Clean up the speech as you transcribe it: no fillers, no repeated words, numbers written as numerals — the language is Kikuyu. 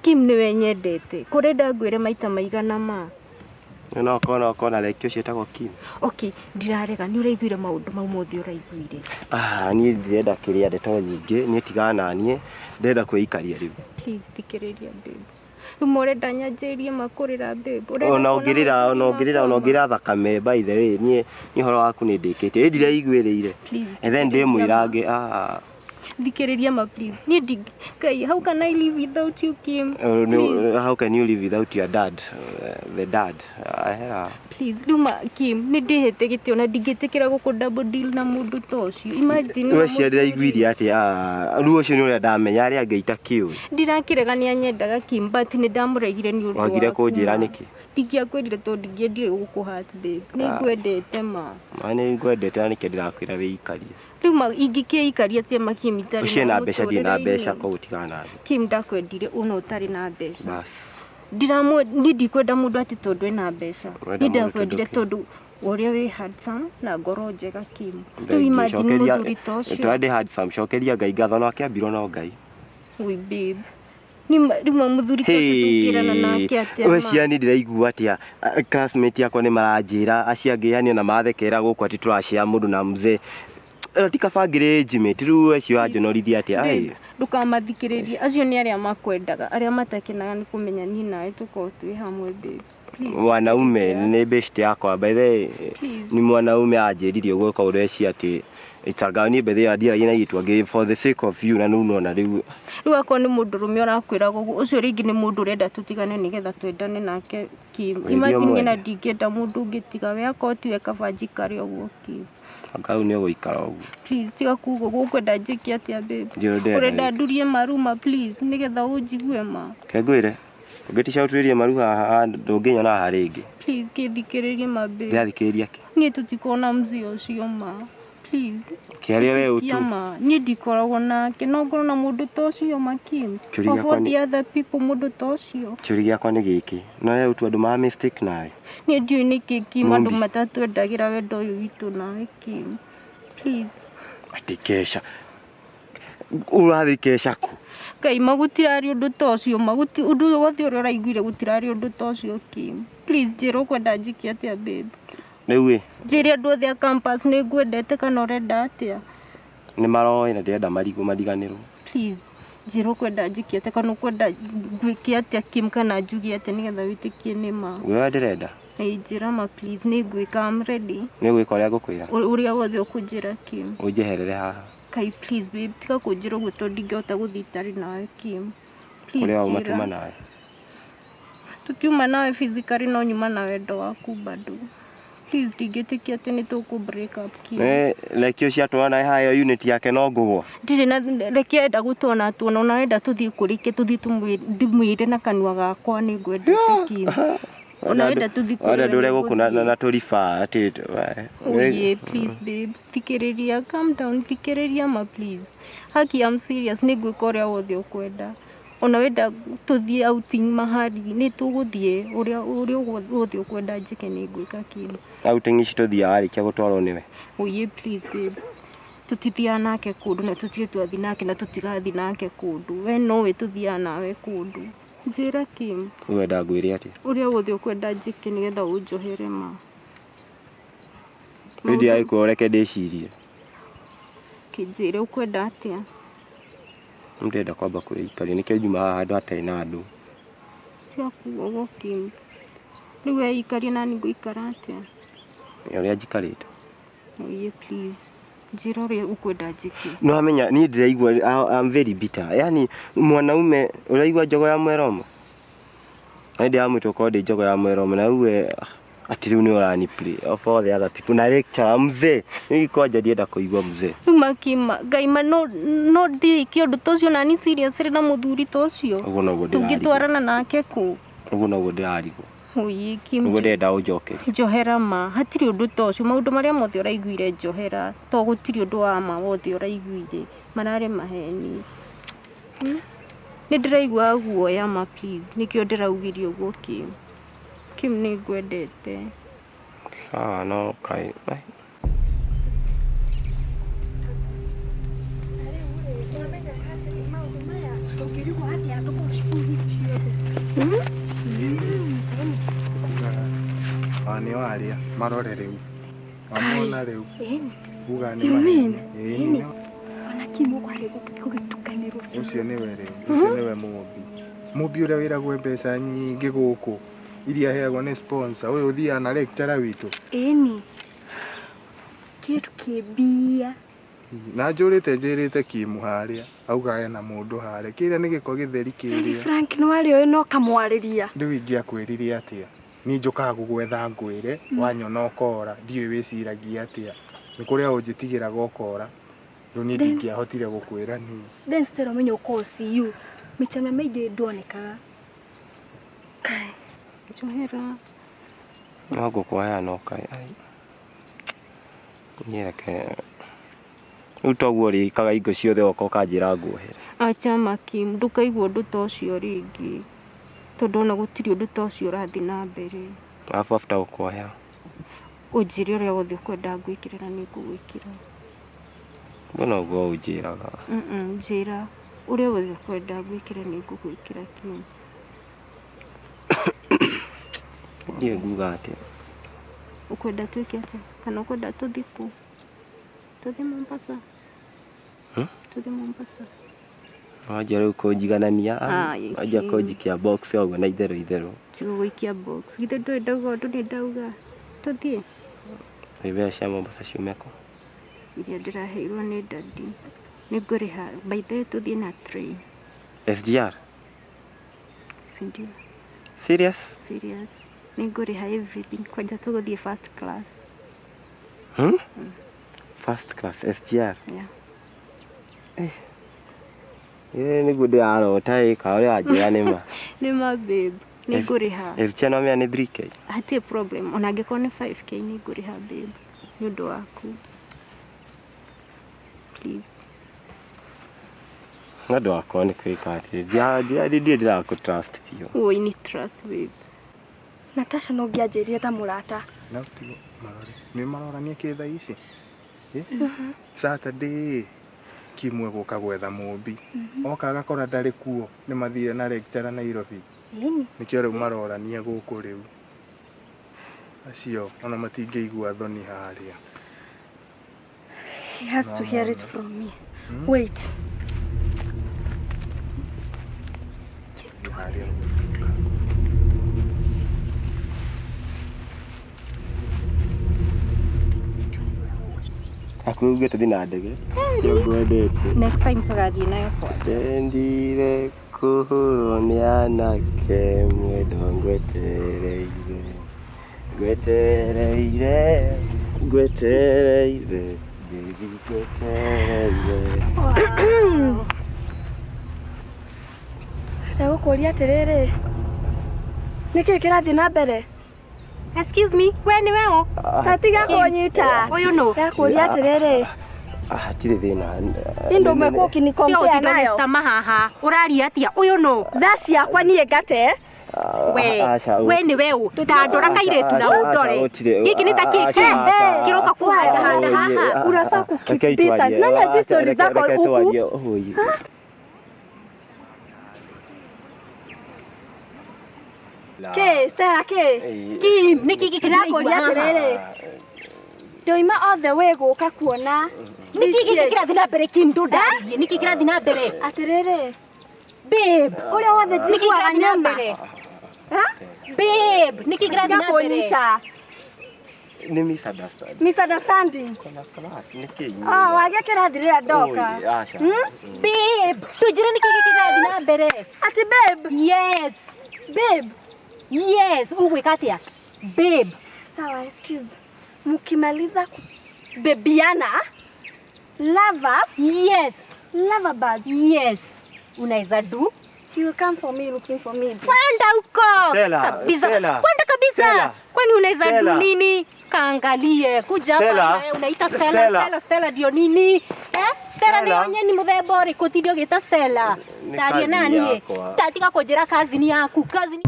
Kim nĩwe nyendete. Kũrenda ngwĩre maita maigana ma. No okorwo na reki ũcio ĩtagwo Kim. Okay, ndirarega nĩ ũraiguire maũndũ mau mothe ũraiguire. Ah, niĩ ndirenda kĩrĩa ndeto nyingĩ, niĩ tigana na niĩ, ndĩrenda kwĩikaria rĩu. Please thikĩrĩria babe. Rĩu ma ũrenda nyanjĩrie ma kũrĩra babe. Ũrenda Ona kuona ũngĩrĩra, maithori ona ũngĩrĩra, ona makwa ma? ũngĩrĩra thakame, by the way, niĩ ũhoro waku nĩ ndĩkĩtie, ĩ ndireiguĩrĩire. Please And then thikĩrĩria ndĩmwĩra ma. ngĩ, ah, Thikĩrĩria ma please. Niĩ ndi Ngai, how can I live without you Kim? Please. How can you live without your dad? The dad. Yeah. Please, rĩu ma Kim, nĩ ndĩhĩte gĩtĩo na ndingĩtĩkĩra gũkũ double deal na mũndũ ta ũcio. Imagine We na cia mũthuri. ndĩraiguire atĩ ah, rĩu ũcio nĩ ũrĩa ndamenya arĩa angĩ itakĩũĩ. Ndirakĩrega nĩ anyendaga Kim, but nĩ ndamũregire nĩ ũndũ Wagire waku kũnjĩra ma. nĩkĩ? Ndingĩakwĩrire tondũ ndingĩendire gũkũ hurt babe. Nĩ Ah. ngwendete ma. Ma nĩ ngwendete na nĩkĩo ndĩrakwĩra wĩikarie. Rĩu ma ingĩkĩikaria atĩa ma Kim itarĩ Ũcio na ena mbeca ndirĩ na mbeca mũtũrĩre-inĩ? koguo tigana na niĩ. Kim ndakwendire ona ũtarĩ na mbeca. Bas. Ndiramwe niĩ ndikwenda mũndũ atĩ tondũ ena mbeca. Ũrenda Niĩ mũndũ tondũ ndakwendire kĩ? tondũ ũrĩa wĩ handsome na ngoro njega Kim. Rĩu Thengiũ. imagine Cokeria mũthuri ta ũcio. tondũ ndĩ handsome, cokeria Ngai ngatho no akĩambirwo no Ngai. Ui babe. Rĩu ma mũthuri ta ũcio tũngĩrana nake atĩa We ma? ciani ndĩraigua atĩa classmate yakwa nĩ maranjĩra acio angĩ yani ona mathekera gũkũ atĩ tũracea mũndũ na mzee. Ĩno ti kaba ngĩrĩ intimate rĩu we cio wanjonorithia atĩa? Ai. Babe, ndũkamathikĩrĩrie acio nĩ arĩa makwendaga arĩa matakenaga nĩ kũmenya niĩ nawe tũkorwo twĩ hamwe babe. Please, Mwanaume thikĩrĩria. nĩ best yakwa by the way, Please. ni mwanaume anjĩrire ũguo koguo ndeci atĩ it's a girl niĩ by the way ndiaragia na airĩtu angĩ for the sake of you na rĩu nona rĩu Rĩu akorwo nĩ mũndũrũme ũrakwĩraga ũguo ũcio rĩngĩ nĩ mũndũ ũrenda tũtigane nĩgetha twendane nake Kim. Wĩthiĩ Imagine niĩ na ũmwende. ndingĩenda mũndũ ũngĩ tiga we akorwo tiwe kaba njikare ũguo Kim. Anga rĩu nĩ ũgũikara ũguo. Please tiga kuga ũguo ũkwenda njĩke atĩa babe? Ndirĩ ndĩrenda Ũrenda wĩke. ndurie maru ma please nĩgetha ũnjigue ma. Reke ngwĩre ũngĩtica ũturĩrie maru haha ndũngĩnyona haha rĩngĩ. Please kĩthikĩrĩrie ma babe. Ndĩrathikĩrĩria kĩ? Niĩ tũtikona mzee ũcio ma. Please. Kĩarĩa we Ĩtĩkia ũtu. ma. Niĩ ndikoragwo nake no ngorwo na mũndũ ta ũcio ma Kim. Kĩũria Of gĩakwa all nĩ the other people mũndũ ta ũcio. kĩũria gĩakwa nĩ gĩkĩ. No we ũtu andũ ma mistake nawe. Niĩ ndiũĩ nĩkĩ Kim andũ Mumbi. matatwendagĩra wendo ũyũ witũ nawe Kim. Please. Atĩ kesha. Ũrathiĩ kesha kũ? Ngai ma gũtirarĩ ũndũ ta ũcio ma gũti ũndũ wothe ũrĩa ũraiguire gũtirarĩ ũndũ ta ũcio Kim. Please njĩra ũkwenda njĩke atĩa babe. Rĩu ĩ Njĩre andũ othe a campus nĩ ngwendete kana ũrenda atĩa. nĩ maroĩ na ndĩrenda marigwo mariganĩrwo. Please njĩra ũkwenda njĩke atĩa kana ũkwenda ngwĩke atĩa Kim kana njuge atĩa nĩgetha wĩtĩkie nĩ ma. Ngwĩra ndĩrenda. Ĩĩ njĩra ma please nĩ ngwĩka I'm ready. Nĩ ũgwĩka ũrĩa ngũkwĩra. Ũrĩa wothe ũkũnjĩra Kim. Ũnjeherere haha. Kai please babe tiga kũnjĩra ũguo tondũ ndingĩhota gũthiĩ itarĩ nawe Kim. Please Kũrĩa wauma njĩra. tuma nawe. Tũtiuma nawe physically no nyuma na wendo waku bado. Please ndingĩtĩkia atĩ nĩ tũkũ break up Kim. Nĩ reki ũcio atwara nawe haha unit yake no ngũgwa. Ndirĩ na reke enda gũtuona tuona ona enda tũthiĩ kũrĩ ke tũthiĩ ndĩmwĩre na kanua gakwa nĩ ngwendete Kim. Ona wenda tũthiĩ kũrĩ Wenda we ndũre nĩ gũkũ na ngũthiĩ. na tũriba atĩ Oye, please babe, thikĩrĩria, calm down, thikĩrĩria ma please. Haki I'm serious, nĩ ngwĩka ũrĩa wothe ũkwenda. Ona wenda tũthiĩ outing mahali, nĩ tũgũthiĩ ũrĩa ũrĩa wothe ũkwenda njĩke nĩ ngwĩka Kim. Outing ici tũthiaga warĩkia gũtwarwo nĩwe. Oye, please babe. Tũtithiaga nake kũndũ na tũtirĩ twathiĩ nake na tũtigathiĩ nake kũndũ. We nowe tũthiaga nawe kũndũ. Njĩra Kim, Ũrenda ngwĩre atĩa? ũrĩa wothe ũkwenda njĩke nĩgetha ũnjohere ma. Rĩu ndiragĩkwĩra ũreke ndĩcirie. Kĩnjĩre ũkwenda atĩa? Rĩu ndĩrenda kwamba kwĩikaria nĩkĩo njuma haha handũ hatarĩ na andũ. Tiga kuga ũguo Kim. Rĩu weikaria nani ngũikara atĩa? Nĩ ũrĩa njikarĩte. Oye please. Njĩra ũrĩa ũkwenda njĩke. No amenya niĩ ndĩraigua I'm very bitter. Yani mwanaume ũraigua njogo ya mweromo? Na ndĩramwĩta ũkorwo ndĩ njogo ya mweromo na rĩu we atĩ rĩu nĩ ũrani play of all the other people na lecturer mzee. Nĩ kwanja ndienda kũigua mzee. Rĩu makima Ngai ma no no ndĩke ũndũ ta ũcio nani serious na mũthuri ta ũcio. Ũguo noguo ndĩrarigwo. Tũngĩtwarana nake kũ? Ũguo noguo ndĩrarigwo. Oye Kim. Nĩguo ndĩrenda ũnjokerie. Njohera ma hatirĩ ũndũ ta ũcio maũndũ marĩa mothe ũraiguire njohera to gũtirĩ ũndũ wa ma wothe ũraiguire mararĩ maheni. Nĩ ndĩraigua guoya ma please nĩkĩo ndĩraugire ũguo Kim. Kim nĩ ngwendete. Sawa no kai. Ai. Rĩu rĩ, nĩwamenya atĩ maũndũ maya tũngĩrigwo atĩa tũkorwo cukuru hingo ciothe. Marore rĩu. Wamona rĩu. Ĩni. Uga nĩ You mean? maheni. Ĩni. Ĩni. Ona Kim ũkwarĩ gũgĩtukanĩrwo biũ. Ũcio nĩwe rĩu. Ũcio nĩwe mũmbi. Mũmbi ũrĩa wĩragwo mbeca nyingĩ gũkũ iria aheagwo nĩ sponsor. Ũyũ ũthiaga na lecturer witũ. Ĩni. Kĩndũ kĩmbia. Na njũrĩte njĩrĩte Kim harĩa. Auga ena mũndũ harĩa. Kĩrĩa nĩ gĩko gĩtheri Yaani kĩrĩa. Frank nĩ warĩ ũyũ no kamwarĩria. Rĩu ingĩakwĩrire atĩa? Niĩ njũkaga gũgwetha ngwĩre, wanyona ũkora, ndiũĩ wĩciragia atĩa. Nĩ kũrĩa ũnjĩtigĩraga ũkora. Rĩu niĩ ndingĩahotire gũkwĩra niĩ. Then Stella ũmenye ũkorwo CU. Mĩchana mĩingĩ nduonekaga. Kai. Njohera. No ngũkuoya no kaĩ. Ai. Niĩ reke rĩu toguo ũrĩkaga hingo ciothe woka ũkanjĩra nguohere. Acha Makim, ndũkaigua ũndũ ta ũcio rĩngĩ. Tondũ ona gũtirĩ ũndũ ta ũcio ũrathiĩ na mbere. Alafu after gũkuoya Ũnjĩre ũrĩa wothe ũkwenda ngwĩkĩre na nĩ ngũgwĩkĩra. Mbona ũguo ũnjĩraga? Njĩra ũrĩa wothe ũkwenda ngwĩkĩre nĩ ngũgwĩkĩra Kim. Ndiĩ nguga atĩa. Ũkwenda twĩke atĩa? Kana ũkwenda tũthiĩ kũ? Tũthiĩ Mombasa? Hmm? Tũthiĩ Mombasa? Wanjia rĩu kũnjiganania. Ai, Wanjia Kim. kũnjikia box ũguo na itherũ itherũ. Tiga gũikia box. Githĩ ndũĩ ndauga ũndũ nĩ ndauga. Tũthiĩ. Nĩ mbeca cia Mombasa ciume kũ? Iria ndĩraheirwo nĩ daddy. Nĩ ngũrĩha. By the way tũthiĩ na train. SGR? Si ndio? Serious? Serious. Nĩ ngũrĩha everything. Kwanja tũgũthiĩ first class. Hmm? First class SGR? Yeah. Ĩĩ nĩguo ndĩrarota ĩ kana ũrĩa wanjĩra nĩ ma. Nĩ ma babe. Nĩ ngũrĩha. SGR no menya nĩ 3K. Hatirĩ problem. Ona angĩkorwo nĩ 5K nĩ ngũrĩha babe. Nĩ ũndũ waku. Please. Nĩ ũndũ wakwa nĩ kwĩka atĩrĩ. Ndirĩ ndĩrakũ trust biũ. Oi ni trust babe. Natasha no ũngĩanjĩrire ta mũrata. Na tigo marore. Nĩ marorania kĩ thaa ici? Saturday Kim egũka gwetha mũmbi. Oka agakora ndarĩ kuo. Nĩ mathire na lecturer Nairobi. Ĩni. Nĩkĩo rĩu marorania gũkũ rĩu. Acio ona matingĩigua thoni harĩa. He has to hear it from me. Hmm? Wait. Harĩa. Hakuhĩ uge tũthiĩ na ndege. Nĩyo ngwendete. Next time tũgathiĩ nayo kwanja. Ndendire kũhũrwo nĩ anake mwendo ngwetereire. Ngwetereire, ngwetereire, baby ngwetereire. Ndagũkũria atĩrĩrĩ. Nĩkĩĩ kĩrathiĩ na mbere? Excuse me, we nĩ we ũ? Ta tiga kũnyita. Ũyũ nũ? Ndakũria atĩrĩrĩ. Hatirĩ thĩna. Nĩ ndũmwe kũkini compare nayo. Mr. Mahaha, ũraria atĩa? Ũyũ nũ? Thaa ciakwa niĩ ngate. We, we nĩ we ũ? Ndandora kairĩtu na ũndore. Gĩkĩ nĩ ta kĩ? Kĩroka kũhanda handa haha. Unafaa ku keep distance. Nani ajui story zako huku? Kĩ, Stella kĩ? Kim, nĩ kĩ gĩkĩ Ndĩrakũria atĩrĩrĩ. Ndoima all the way gũka kuona. Nĩ kĩ gĩkĩ kĩrathiĩ na mbere Kim ndũndarĩrie? Nĩ kĩ kĩrathiĩ na mbere? Atĩrĩrĩ. Babe, Ũrĩa wothe nĩ kĩ njiguaga kĩrathiĩ na nyama. mbere? Babe, nĩ kĩ kĩrathiĩ Tiga na mbere? kũnyita. Nĩ misunderstanding. Misunderstanding. Kuna class nĩ kĩ? Ah, wagĩa kĩrathi rĩrĩa ndoka. Aca. Babe, tũnjĩre nĩ kĩ gĩkĩ kĩrathiĩ na mbere? Ati babe. Yes, Babe. yes, ũgwĩka atĩa? Babe, Sawa, excuse. Mkimaliza kubebiana, lovers, yes, lover birds, yes. Unaweza do? you will come for me looking for me. Bitch. Kwenda huko. Stella, Kabisa. Stella. Kwenda kabisa. Stella. Kwani unaweza do Stella. nini? Kaangalie. Kuja hapa Stella. wewe unaita Stella, Stella. Stella, Stella ndio nini? Eh? Stella ni Stella. onye ni muthemba ũrĩkũ? Ti ndio gĩta Stella. Nĩ Tarie cousin nani? yakwa. Tatiga kũnjĩra cousin yaku. Cousin